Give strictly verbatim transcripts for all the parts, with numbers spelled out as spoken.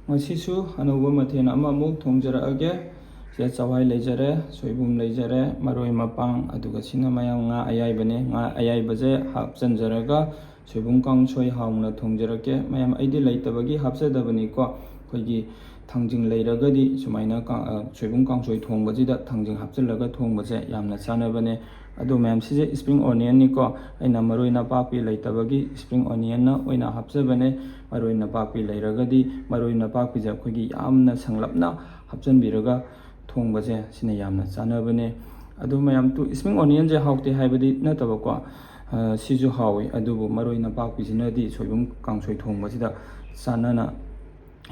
ꯉꯁꯤꯁꯨ ꯑꯅꯧꯕ ꯃꯊꯦꯜ ꯑꯃꯃꯨꯛ ꯊꯣꯡꯖꯔꯛꯑꯒꯦ꯫ ꯁꯤꯗ ꯆꯋꯥꯏ ꯂꯩꯖꯔꯦ, ꯁꯣꯏꯕꯨꯝ ꯂꯩꯖꯔꯦ, ꯃꯔꯣꯏ ꯃꯄꯥꯡ, ꯑꯗꯨꯒ ꯁꯤꯅ ꯃꯌꯥꯝ ꯉꯥ ꯑꯌꯥꯏꯕꯅꯦ꯫ ꯉꯥ ꯑꯌꯥꯏꯕꯁꯦ ꯍꯥꯞꯆꯤꯟꯖꯔꯒ ꯁꯣꯏꯕꯨꯝ ꯀꯥꯡꯁꯣꯏ ꯍꯥꯎꯅ ꯊꯣꯡꯖꯔꯛꯀꯦ꯫ ꯃꯌꯥꯝ ꯑꯩꯗꯤ ꯂꯩꯇꯕꯒꯤ ꯍꯥꯞꯆꯗꯕꯅꯤꯀꯣ꯫ ꯑꯩꯈꯣꯏꯒꯤ ꯊꯥꯡꯖꯤꯡ ꯂꯩꯔꯒꯗꯤ ꯁꯨꯃꯥꯏꯅ ꯀꯥ-, ꯑ, ꯁꯣꯏꯕꯨꯝ ꯀꯥꯡꯁꯣꯏ ꯊꯣꯡꯕꯁꯤꯗ ꯊꯥꯡꯖꯤꯡ ꯍꯥꯞꯆꯤꯜꯂꯒ ꯊꯣꯡꯕꯁꯦ ꯌꯥꯝꯅ ꯆꯥꯅꯕꯅꯦ꯫ ꯑꯗꯨ ꯃꯌꯥꯝ, ꯁꯤꯁꯦ spring onionꯅꯤꯀꯣ꯫ ꯑꯩꯅ ꯃꯔꯣꯏ ꯅꯄꯥꯛꯄꯤ ꯂꯩꯇꯕꯒꯤ spring onionꯅ ꯑꯣꯏꯅ ꯍꯥꯞꯆꯕꯅꯦ꯫ ꯃꯔꯣꯏ ꯅꯄꯥꯛꯄꯤ ꯂꯩꯔꯒꯗꯤ ꯃꯔꯣꯏ ꯅꯄꯥꯛꯄꯤꯁꯦ ꯑꯩꯈꯣꯏꯒꯤ ꯌꯥꯝꯅ ꯁꯪꯂꯞꯅ ꯍꯥꯞꯆꯤꯟꯕꯤꯔꯒ ꯊꯣꯡꯕꯁꯦ ꯁꯤꯅ ꯌꯥꯝꯅ ꯆꯥꯅꯕꯅꯦ꯫ ꯑꯗꯨ ꯃꯌꯥꯝ ꯇꯨ, spring onionꯁꯦ ꯍꯥꯎꯇꯦ ꯍꯥꯏꯕꯗꯤ ꯅꯠꯇꯕꯀꯣ, ꯑ, ꯁꯤꯁꯨ ꯍꯥꯎꯏ, ꯑꯗꯨꯕꯨ ꯃꯔꯣꯏ ꯅꯄꯥꯛꯄꯤꯁꯤꯅꯗꯤ ꯁꯣꯏꯕꯨꯝ ꯀꯥꯡꯁꯣꯏ ꯊꯣꯡꯕꯁꯤꯗ ꯆꯥꯅꯅ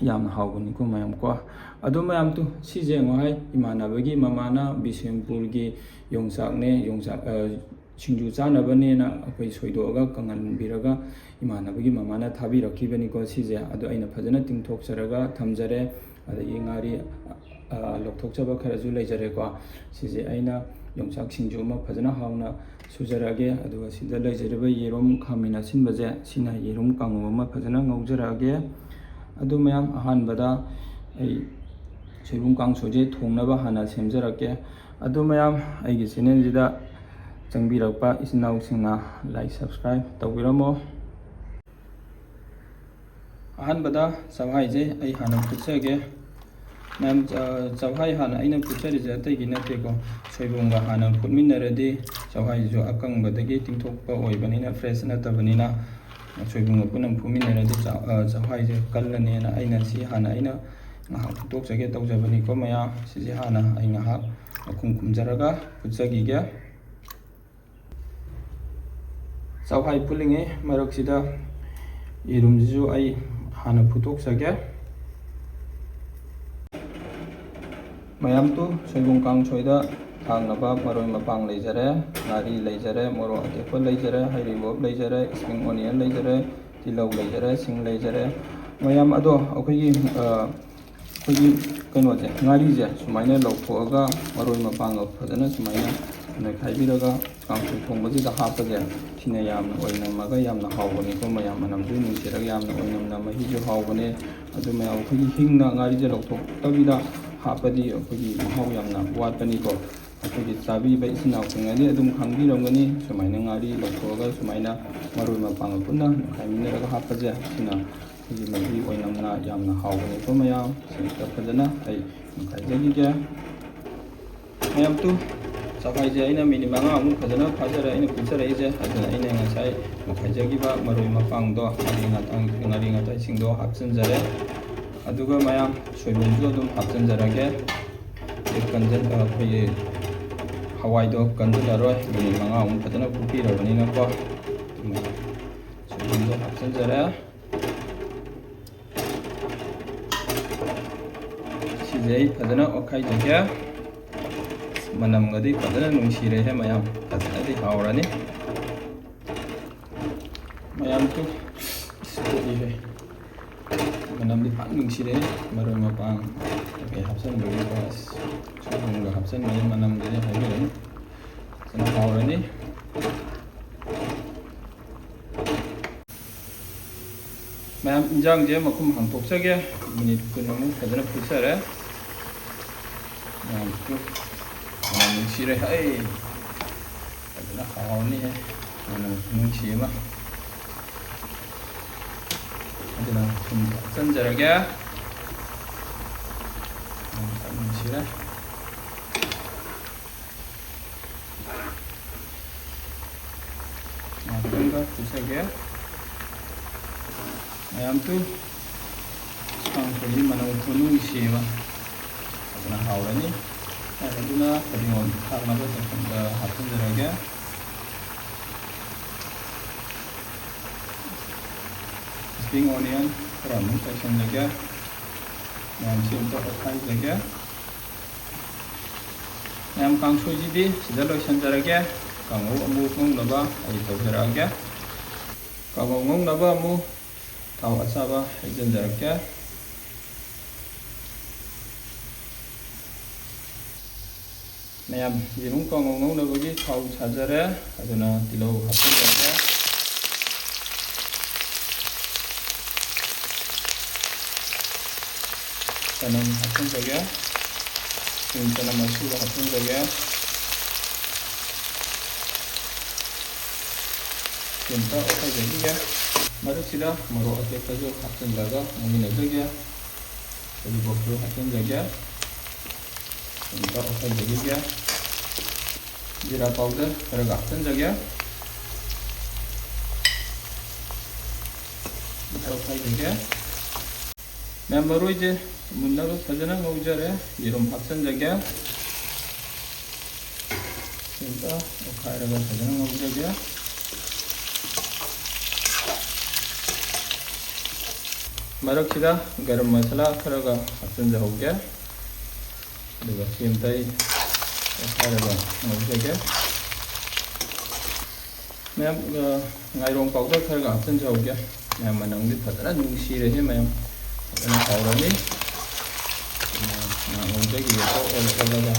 ꯌꯥꯝꯅ ꯍꯥꯎꯕꯅꯤꯀꯣ ꯃꯌꯥꯝ ꯀꯣ꯫ ꯑꯗꯨ ꯃꯌꯥꯝ ꯇꯨ, ꯁꯤꯁꯦ ꯉꯣꯍꯥꯏ ꯏꯃꯥꯟꯅꯕꯒꯤ ꯃꯃꯥꯅ ꯕꯤꯁꯦꯝꯄꯨꯔꯒꯤ ꯌꯣꯡꯆꯥꯛꯅꯦ, ꯌꯣꯡꯆꯥꯛ, ꯑ, ꯁꯤꯡꯖꯨ ꯆꯥꯅꯕꯅꯦꯅ ꯑꯩꯈꯣꯏ ꯁꯣꯏꯗꯣꯛꯑꯒ ꯀꯪꯍꯟꯕꯤꯔꯒ ꯏꯃꯥꯟꯅꯕꯒꯤ ꯃꯃꯥꯅ ꯊꯥꯕꯤꯔꯛꯈꯤꯕꯅꯤꯀꯣ꯫ ꯁꯤꯁꯦ ꯑꯗꯣ ꯑꯩꯅ ꯐꯖꯅ ꯇꯤꯡꯊꯣꯛꯆꯔꯒ ꯊꯝꯖꯔꯦ꯫ ꯑꯗꯒꯤ ꯉꯥꯔꯤ, ꯑ, ꯂꯧꯊꯣꯛꯆꯕ ꯈꯔꯁꯨ ꯂꯩꯖꯔꯦꯀꯣ꯫ ꯁꯤꯁꯦ ꯑꯩꯅ ꯌꯣꯡꯆꯥꯛ ꯁꯤꯡꯖꯨ ꯑꯃ ꯐꯖꯅ ꯍꯥꯎꯅ ꯁꯨꯖꯔꯛꯑꯒꯦ꯫ ꯑꯗꯨꯒ ꯁꯤꯗ ꯂꯩꯖꯔꯤꯕ ꯌꯦꯔꯨꯝ, ꯈꯥꯃꯦꯟ ꯑꯁꯤꯟꯕꯁꯦ, ꯁꯤꯅ ꯌꯦꯔꯨꯝ ꯀꯥꯡꯉꯧ ꯑꯃ ꯐꯖꯅ ꯉꯧꯖꯔꯛꯑꯒꯦ꯫ ꯑꯗꯨ ꯃꯌꯥꯝ, ꯑꯍꯥꯟꯕꯗ ꯑꯩ ꯁꯣꯏꯕꯨꯝ ꯀꯥꯡꯁꯣꯏꯁꯦ ꯊꯣꯡꯅꯕ ꯍꯥꯟꯅ ꯁꯦꯝꯖꯔꯛꯀꯦ꯫ ꯑꯗꯨ ꯃꯌꯥꯝ, ꯑꯩꯒꯤ channelꯁꯤꯗ ꯆꯪꯕꯤꯔꯛꯄ ꯏꯆꯤꯟ ꯏꯅꯥꯎꯁꯤꯡꯅ like, subscribe ꯇꯧꯕꯤꯔꯝꯃꯣ꯫ ꯑꯍꯥꯟꯕꯗ ꯆꯋꯥꯏꯁꯦ ꯑꯩ ꯍꯥꯟꯅ ꯐꯨꯠꯆꯒꯦ꯫ ꯃꯌꯥꯝ, ꯑ, ꯆꯋꯥꯏ ꯍꯥꯟꯅ ꯑꯩꯅ ꯐꯨꯠꯆꯔꯤꯁꯦ ꯑꯇꯩꯒꯤ ꯅꯠꯇꯦꯀꯣ, ꯁꯣꯏꯕꯨꯝꯒ ꯍꯥꯟꯅ ꯐꯨꯠꯃꯤꯟꯅꯔꯗꯤ ꯆꯋꯥꯏꯁꯤꯁꯨ ꯑꯀꯪꯕꯗꯒꯤ ꯇꯤꯡꯊꯣꯛꯄ ꯑꯣꯏꯕꯅꯤꯅ fresh ꯅꯠꯇꯕꯅꯤꯅ ꯁꯣꯏꯕꯨꯝꯒ ꯄꯨꯟꯅ ꯐꯨꯠꯃꯤꯟꯅꯔꯗꯤ ꯆ-, ꯑ, ꯆꯋꯥꯏꯁꯦ ꯀꯜꯂꯅꯦꯅ ꯑꯩꯅ ꯁꯤ ꯍꯥꯟꯅ ꯑꯩꯅ ꯉꯥꯏꯍꯥꯛ ꯐꯨꯠꯇꯣꯛꯆꯒꯦ ꯇꯧꯖꯕꯅꯤꯀꯣ ꯃꯌꯥꯝ꯫ ꯁꯤꯁꯦ ꯍꯥꯟꯅ ꯑꯩ ꯉꯥꯏꯍꯥꯛ ꯃꯈꯨꯝ ꯈꯨꯝꯖꯔꯒ ꯐꯨꯠꯆꯈꯤꯒꯦ꯫ ꯆꯥꯛꯍꯋꯥꯏ ꯐꯨꯠꯂꯤꯉꯩ ꯃꯔꯛꯁꯤꯗ ꯌꯦꯔꯨꯝꯁꯤꯁꯨ ꯑꯩ ꯍꯥꯟꯅ ꯐꯨꯠꯇꯣꯛꯆꯒꯦ꯫ ꯃꯌꯥꯝ ꯇꯨ, ꯁꯣꯏꯕꯨꯝ ꯀꯥꯡꯁꯣꯏꯗ ꯊꯥꯡꯅꯕ ꯃꯔꯣꯏ ꯃꯄꯥꯡ ꯂꯩꯖꯔꯦ, ꯉꯥꯔꯤ ꯂꯩꯖꯔꯦ, ꯃꯣꯔꯣꯛ ꯑꯇꯦꯛꯄ ꯂꯩꯖꯔꯦ, ꯍꯩꯔꯤꯕꯣꯞ ꯂꯩꯖꯔꯦ, spring onion ꯂꯩꯖꯔꯦ, ꯇꯤꯜꯍꯧ ꯂꯩꯖꯔꯦ, ꯁꯤꯡ ꯂꯩꯖꯔꯦ꯫ ꯃꯌꯥꯝ ꯑꯗꯣ ꯑꯩꯈꯣꯏꯒꯤ, ꯑ, ꯑꯩꯈꯣꯏꯒꯤ ꯀꯩꯅꯣꯁꯦ, ꯉꯥꯔꯤꯁꯦ ꯁꯨꯃꯥꯏꯅ ꯂꯧꯊꯣꯛꯑꯒ ꯃꯔꯣꯏ ꯃꯄꯥꯡꯒ ꯐꯖꯅ ꯁꯨꯃꯥꯏꯅ ꯅꯩꯈꯥꯏꯕꯤꯔꯒ ꯀꯥꯡꯁꯣꯏ ꯊꯣꯡꯕꯁꯤꯗ ꯍꯥꯞꯄꯁꯦ, ꯁꯤꯅ ꯌꯥꯝꯅ ꯑꯣꯏꯅꯝꯃꯒ ꯌꯥꯝꯅ ꯍꯥꯎꯕꯅꯤꯀꯣ ꯃꯌꯥꯝ꯫ ꯃꯅꯝꯁꯨ ꯅꯨꯡꯁꯤꯔꯒ ꯌꯥꯝꯅ ꯑꯣꯏꯅꯝꯅ ꯃꯍꯤꯁꯨ ꯍꯥꯎꯕꯅꯦ꯫ ꯑꯗꯨ ꯃꯌꯥꯝ ꯑꯩꯈꯣꯏꯒꯤ ꯍꯤꯡꯅ ꯉꯥꯔꯤꯁꯦ ꯂꯧꯊꯣꯛꯇꯕꯤꯗ ꯍꯥꯞꯄꯗꯤ ꯑꯩꯈꯣꯏꯒꯤ ꯃꯍꯥꯎ ꯌꯥꯝꯅ ꯋꯥꯠꯄꯅꯤꯀꯣ꯫ ꯑꯩꯈꯣꯏꯒꯤ ꯆꯥꯕꯤꯕ ꯏꯆꯤꯟ ꯏꯅꯥꯎꯁꯤꯡꯅꯗꯤ ꯑꯗꯨꯝ ꯈꯪꯕꯤꯔꯝꯒꯅꯤ꯫ ꯁꯨꯃꯥꯏꯅ ꯉꯥꯔꯤ ꯂꯧꯊꯣꯛꯑꯒ ꯁꯨꯃꯥꯏꯅ ꯃꯔꯣꯏ ꯃꯄꯥꯡꯒ ꯄꯨꯟꯅ ꯅꯩꯈꯥꯏꯃꯤꯟꯅꯔꯒ ꯍꯥꯞꯄꯁꯦ, ꯁꯤꯅ ꯑꯩꯈꯣꯏꯒꯤ ꯃꯍꯤ ꯑꯣꯏꯅꯝꯅ ꯌꯥꯝꯅ ꯍꯥꯎꯕꯅꯤꯀꯣ ꯃꯌꯥꯝ꯫ ꯁꯤꯗ ꯐꯖꯅ ꯑꯩ ꯅꯩꯈꯥꯏꯖꯈꯤꯒꯦ꯫ ꯃꯌꯥꯝ ꯇꯨ, ꯆꯥꯛꯈꯥꯏꯁꯦ ꯑꯩꯅ ꯃꯤꯅꯤꯠ ꯃꯉꯥꯃꯨꯛ ꯐꯖꯅ ꯐꯥꯖꯔꯦ ꯑꯩꯅ ꯐꯨꯠꯆꯔꯛꯏꯁꯦ꯫ ꯑꯗꯨꯅ ꯑꯩꯅ ꯉꯁꯥꯏ ꯅꯩꯈꯥꯏꯖꯈꯤꯕ ꯃꯔꯣꯏ ꯃꯄꯥꯡꯗꯣ, ꯉꯥꯔꯤ ꯉꯥꯇꯥꯏ-, ꯉꯥꯔꯤ ꯉꯥꯇꯥꯏꯁꯤꯡꯗꯣ ꯍꯥꯞꯆꯤꯟꯖꯔꯦ꯫ ꯑꯗꯨꯒ ꯃꯌꯥꯝ ꯁꯣꯏꯕꯨꯝꯁꯨ ꯑꯗꯨꯝ ꯍꯥꯞꯆꯤꯟꯖꯔꯒꯦ꯫ ꯑꯗꯩ ꯀꯟꯖꯟ-, ꯑꯩꯈꯣꯏꯒꯤ ꯍꯋꯥꯏꯗꯣ ꯀꯟꯖꯜꯂꯔꯣꯏ, ꯃꯤꯅꯤꯠ ꯃꯉꯥꯃꯨꯛ ꯐꯖꯅ ꯐꯨꯠꯄꯤꯔꯕꯅꯤꯅꯀꯣ꯫ ꯁꯣꯏꯕꯨꯝꯁꯨ ꯍꯥꯞꯆꯤꯟꯖꯔꯦ꯫ ꯁꯤꯁꯦ ꯑꯩ ꯐꯖꯅ ꯑꯣꯠꯈꯥꯏꯖꯒꯦ꯫ ꯃꯅꯝꯒꯗꯤ ꯐꯖꯅ ꯅꯨꯡꯁꯤꯔꯦꯍꯦ ꯃꯌꯥꯝ, ꯐꯖꯅꯗꯤ ꯍꯥꯎꯔꯅꯤ꯫ ꯃꯌꯥꯝ ꯇꯨ, ꯏꯁ, ꯇꯣꯛꯏꯍꯦ꯫ ꯃꯅꯝꯗꯤ ꯐꯖꯅ ꯅꯨꯡꯁꯤꯔꯦ꯫ ꯃꯔꯣꯏ ꯃꯄꯥꯡ ꯀꯩꯀꯩ ꯍꯥꯞꯆꯤꯟꯕꯒꯤꯀꯣ, ꯑꯁ, ꯁꯣꯏꯕꯨꯝꯒ ꯍꯥꯞꯆꯤꯟꯕꯒꯤ ꯃꯅꯝꯗꯨꯗꯤ ꯍꯥꯏꯕꯤꯔꯅꯤ꯫ ꯐꯖꯅ ꯍꯥꯎꯔꯅꯤ꯫ ꯃꯌꯥꯝ, ꯏꯟꯖꯥꯡꯁꯦ ꯃꯈꯨꯝ ꯍꯥꯡꯇꯣꯛꯆꯒꯦ꯫ ꯃꯤꯅꯤꯠ ꯀꯨꯟꯃꯨꯛ ꯐꯖꯅ ꯐꯨꯠꯆꯔꯦ꯫ ꯃꯌꯥꯝ, ꯃꯅꯝ ꯅꯨꯡꯁꯤꯔꯦ꯫ ꯍꯩ, ꯐꯖꯅ ꯍꯥꯎꯔꯅꯤꯍꯦ꯫ ꯃꯅꯝ ꯅꯨꯡꯁꯤ ꯑꯃ꯫ ꯑꯗꯨꯅ ꯊꯨꯝ ꯍꯥꯞꯆꯤꯟꯖꯔꯒꯦ꯫ ꯃꯅꯝ ꯐꯖꯅ ꯅꯨꯡꯁꯤꯔꯦ꯫ ꯉꯥꯛꯇꯪꯒ ꯐꯨꯠꯆꯒꯦ꯫ ꯃꯌꯥꯝ ꯇꯨ, ꯀꯥꯡꯁꯣꯏꯒꯤ ꯃꯅꯝ ꯈꯨꯅꯨꯡꯁꯤ ꯑꯃ꯫ ꯐꯖꯅ ꯍꯥꯎꯔꯅꯤ꯫ ꯑꯗꯨꯅ ꯐꯗꯤꯒꯣꯝ ꯊꯥꯛꯅꯕ ꯆꯥꯛꯈꯨꯝꯗ ꯍꯥꯞꯆꯤꯟꯖꯔꯒꯦ꯫ Spring onion ꯈꯔ ꯑꯃꯨꯛ ꯆꯥꯏꯁꯤꯟꯖꯒꯦ꯫ ꯃꯌꯥꯝꯁꯤ ꯑꯃꯨꯛꯇ ꯑꯣꯠꯈꯥꯏꯖꯒꯦ꯫ ꯃꯌꯥꯝ, ꯀꯥꯡꯁꯣꯏꯁꯤꯗꯤ ꯁꯤꯗ ꯂꯣꯏꯁꯤꯟꯖꯔꯒꯦ꯫ ꯀꯥꯡꯉꯧ ꯑꯃꯨꯛ ꯉꯧꯅꯕ ꯑꯩ ꯇꯧꯖꯔꯛꯑꯒꯦ꯫ ꯀꯥꯡꯉꯧ ꯉꯧꯅꯕ ꯑꯃꯨꯛ ꯊꯥꯎ ꯑꯁꯥꯕ ꯍꯩꯖꯤꯟꯖꯔꯛꯀꯦ꯫ ꯃꯌꯥꯝ, ꯌꯦꯔꯨꯝ ꯀꯥꯡꯉꯧ ꯉꯧꯅꯕꯒꯤ ꯊꯥꯎ ꯁꯥꯖꯔꯦ꯫ ꯑꯗꯨꯅ ꯇꯤꯜꯍꯧ ꯍꯥꯞꯆꯤꯟꯖꯔꯒꯦ꯫ ꯆꯅꯝ ꯍꯥꯞꯆꯤꯟꯖꯒꯦ꯫ ꯆꯤꯡ ꯆꯅꯝ ꯑꯁꯨꯕ ꯍꯥꯞꯆꯤꯟꯖꯒꯦ꯫ ꯁꯤꯝꯇ ꯑꯣꯠꯈꯥꯏꯖꯈꯤꯒꯦ꯫ ꯃꯔꯛꯁꯤꯗ ꯃꯣꯔꯣꯛ ꯑꯇꯦꯛꯄꯁꯨ ꯍꯥꯞꯆꯤꯜꯂꯒ ꯉꯧꯃꯤꯟꯅꯖꯒꯦ꯫ ꯎꯃꯣꯔꯣꯛꯁꯨ ꯍꯥꯞꯆꯤꯟꯖꯒꯦ꯫ ꯁꯤꯝꯇ ꯑꯣꯠꯈꯥꯏꯖꯈꯤꯒꯦ꯫ ꯖꯤꯔꯥ ꯄꯥꯎꯗꯔ ꯈꯔꯒ ꯍꯥꯞꯆꯤꯟꯖꯒꯦ꯫ ꯁꯤꯝꯇ ꯑꯣꯠꯈꯥꯏꯖꯒꯦ꯫ ꯃꯌꯥꯝ, ꯃꯔꯣꯏꯁꯦ ꯃꯨꯟꯅꯕ ꯐꯖꯅ ꯉꯧꯖꯔꯦ꯫ ꯌꯦꯔꯨꯝ ꯍꯥꯞꯆꯤꯟꯖꯒꯦ꯫ ꯁꯤꯝꯇ ꯑꯣꯠꯈꯥꯏꯔꯒ ꯐꯖꯅ ꯉꯧꯖꯒꯦ꯫ ꯃꯔꯛꯁꯤꯗ ꯒꯔꯝ ꯃꯁꯥꯂꯥ ꯈꯔꯒ ꯍꯥꯞꯆꯤꯟꯖꯍꯧꯒꯦ꯫ ꯑꯗꯨꯒ ꯁꯤꯝꯇ ꯑꯩ ꯑꯣꯠꯈꯥꯏꯔꯒ ꯉꯧꯖꯒꯦ꯫ ꯃꯌꯥꯝ, ꯑ, ꯉꯥꯏꯔꯣꯡ ꯄꯥꯎꯗꯔ ꯈꯔꯒ ꯍꯥꯞꯆꯤꯟꯖꯍꯧꯒꯦ꯫ ꯃꯌꯥꯝ, ꯃꯅꯝꯗꯤ ꯐꯖꯅ ꯅꯨꯡꯁꯤꯔꯦꯍꯦ ꯃꯌꯥꯝ꯫ ꯐꯖꯅ ꯍꯥꯎꯔꯅꯤ꯫ ꯉꯥꯏꯍꯥꯛ ꯉꯧꯖꯈꯤꯒꯦꯀꯣ, ꯑꯣꯜꯂ ꯑꯣꯜꯂꯒ꯫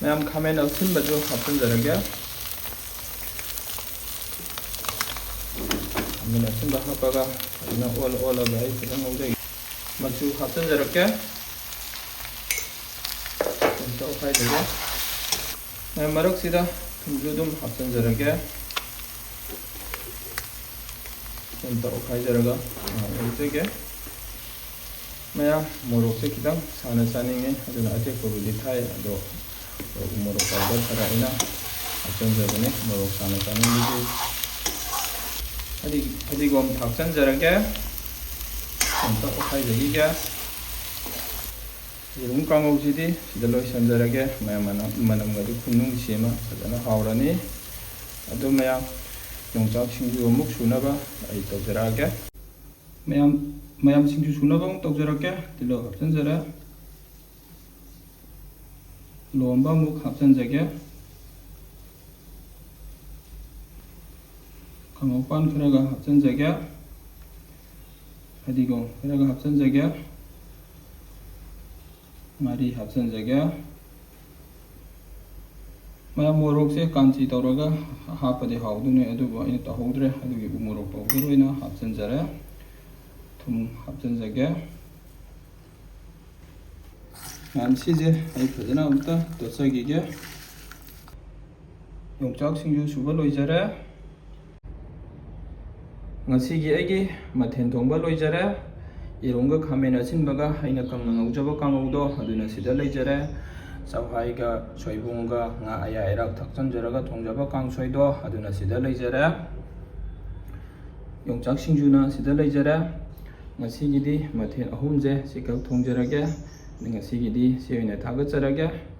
ꯃꯌꯥꯝ, ꯈꯥꯃꯦꯟ ꯑꯁꯤꯟꯕꯁꯨ ꯍꯥꯞꯆꯤꯟꯖꯔꯒꯦ꯫ ꯈꯥꯃꯦꯟ ꯑꯁꯤꯟꯕ ꯍꯥꯞꯄꯒ ꯐꯖꯅ ꯑꯣꯜꯂ ꯑꯣꯜꯂꯒ ꯑꯩ ꯐꯖꯅ ꯉꯧꯖꯒꯦ꯫ ꯃꯆꯨ ꯍꯥꯞꯆꯤꯟꯖꯔꯛꯀꯦ꯫ ꯑꯝꯇ ꯑꯣꯠꯈꯥꯏꯖꯒꯦ꯫ ꯃꯌꯥꯝ, ꯃꯔꯛꯁꯤꯗ ꯊꯨꯝꯁꯨ ꯑꯗꯨꯝ ꯍꯥꯞꯆꯤꯟꯖꯔꯒꯦ꯫ ꯑꯝꯇ ꯑꯣꯠꯈꯥꯏꯖꯔꯒ ꯉꯥꯏꯍꯥꯛ ꯉꯧꯖꯒꯦ꯫ ꯃꯌꯥꯝ, ꯃꯣꯔꯣꯛꯁꯦ ꯈꯤꯇꯪ ꯁꯥꯅ ꯆꯥꯅꯤꯡꯉꯤ, ꯑꯗꯨꯅ ꯑꯇꯦꯛꯄꯕꯨꯗꯤ ꯊꯥꯏ, ꯑꯗꯣ ꯃꯣꯔꯣꯛ ꯄꯥꯎꯗꯔ ꯈꯔ ꯑꯩꯅ ꯍꯥꯞꯆꯤꯟꯖꯕꯅꯤ, ꯃꯣꯔꯣꯛ ꯁꯥꯅ ꯆꯥꯅꯤꯡꯕꯒꯤ꯫ ꯐꯗꯤ-, ꯐꯗꯤꯒꯣꯝ ꯊꯥꯛꯆꯤꯟꯖꯔꯒꯦ꯫ ꯑꯝꯇ ꯑꯣꯠꯈꯥꯏꯖꯈꯤꯒꯦ꯫ ꯌꯦꯔꯨꯝ ꯀꯥꯡꯉꯧꯁꯤꯗꯤ ꯁꯤꯗ ꯂꯣꯏꯁꯤꯟꯖꯔꯒꯦ꯫ ꯃꯌꯥꯝ, ꯃꯅꯝ, ꯃꯅꯝꯒꯗꯤ ꯈꯨꯅꯨꯡꯁꯤ ꯑꯃ, ꯐꯖꯅ ꯍꯥꯎꯔꯅꯤ꯫ ꯑꯗꯨ ꯃꯌꯥꯝ, ꯌꯣꯡꯆꯥꯛ ꯁꯤꯡꯖꯨ ꯑꯃꯨꯛ ꯁꯨꯅꯕ ꯑꯩ ꯇꯧꯖꯔꯛꯑꯒꯦ꯫ ꯃꯌꯥꯝ, ꯃꯌꯥꯝ ꯁꯤꯡꯖꯨ ꯁꯨꯅꯕ ꯑꯃꯨꯛ ꯇꯧꯖꯔꯛꯀꯦ꯫ ꯇꯤꯜꯍꯧ ꯍꯥꯞꯆꯤꯟꯖꯔꯦ꯫ ꯂꯣꯝꯕ ꯑꯃꯨꯛ ꯍꯥꯞꯆꯤꯟꯖꯒꯦ꯫ ꯀꯥꯡꯉꯧ ꯄꯥꯟ ꯈꯔꯒ ꯍꯥꯞꯆꯤꯟꯖꯒꯦ꯫ ꯐꯗꯤꯒꯣꯝ ꯈꯔꯒ ꯍꯥꯞꯆꯤꯟꯖꯒꯦ꯫ ꯉꯥꯔꯤ ꯍꯥꯞꯆꯤꯟꯖꯒꯦ꯫ ꯃꯌꯥꯝ, ꯃꯣꯔꯣꯛꯁꯦ ꯀꯥꯟꯆꯤ ꯇꯧꯔꯒ ꯍꯥꯞꯄꯗꯤ ꯍꯥꯎꯗꯣꯏꯅꯦ, ꯑꯗꯨꯕꯨ ꯑꯩꯅ ꯇꯧꯍꯧꯗ꯭ꯔꯦ, ꯑꯗꯨꯒꯤ ꯎ ꯃꯣꯔꯣꯛ powder ꯑꯣꯏꯅ ꯍꯥꯞꯆꯤꯟꯖꯔꯦ꯫ ꯊꯨꯝ ꯍꯥꯞꯆꯤꯟꯖꯒꯦ꯫ ꯃꯌꯥꯝ, ꯁꯤꯁꯦ ꯑꯩ ꯐꯖꯅ ꯑꯃꯨꯛꯇ ꯇꯣꯠꯆꯈꯤꯒꯦ꯫ ꯌꯣꯡꯆꯥꯛ ꯁꯤꯡꯖꯨ ꯁꯨꯕ ꯂꯣꯏꯖꯔꯦ꯫ ꯉꯁꯤꯒꯤ ꯑꯩꯒꯤ ꯃꯊꯦꯜ ꯊꯣꯡꯕ ꯂꯣꯏꯖꯔꯦ꯫ ꯌꯦꯔꯨꯝꯒ ꯈꯥꯃꯦꯟ ꯑꯁꯤꯟꯕꯒ ꯑꯩꯅ ꯀꯪꯅ ꯉꯧꯖꯕ ꯀꯥꯡꯉꯧꯗꯣ ꯑꯗꯨꯅ ꯁꯤꯗ ꯂꯩꯖꯔꯦ꯫ ꯆꯥꯛꯍꯋꯥꯏꯒ ꯁꯣꯏꯕꯨꯝꯒ ꯉꯥ ꯑꯌꯥꯏ ꯑꯔꯥꯛ ꯊꯥꯛꯆꯟꯖꯔꯒ ꯊꯣꯡꯖꯕ ꯀꯥꯡꯁꯣꯏꯗꯣ ꯑꯗꯨꯅ ꯁꯤꯗ ꯂꯩꯖꯔꯦ꯫ ꯌꯣꯡꯆꯥꯛ ꯁꯤꯡꯖꯨꯅ ꯁꯤꯗ ꯂꯩꯖꯔꯦ꯫ ꯉꯁꯤꯒꯤꯗꯤ ꯃꯊꯦꯜ ꯑꯍꯨꯝꯁꯦ ꯁꯤꯈꯛ ꯊꯣꯡꯖꯔꯒꯦ꯫ ꯉꯁꯤꯒꯤꯗꯤ ꯁꯤ ꯑꯣꯏꯅ ꯊꯥꯒꯠꯆꯔꯒꯦ꯫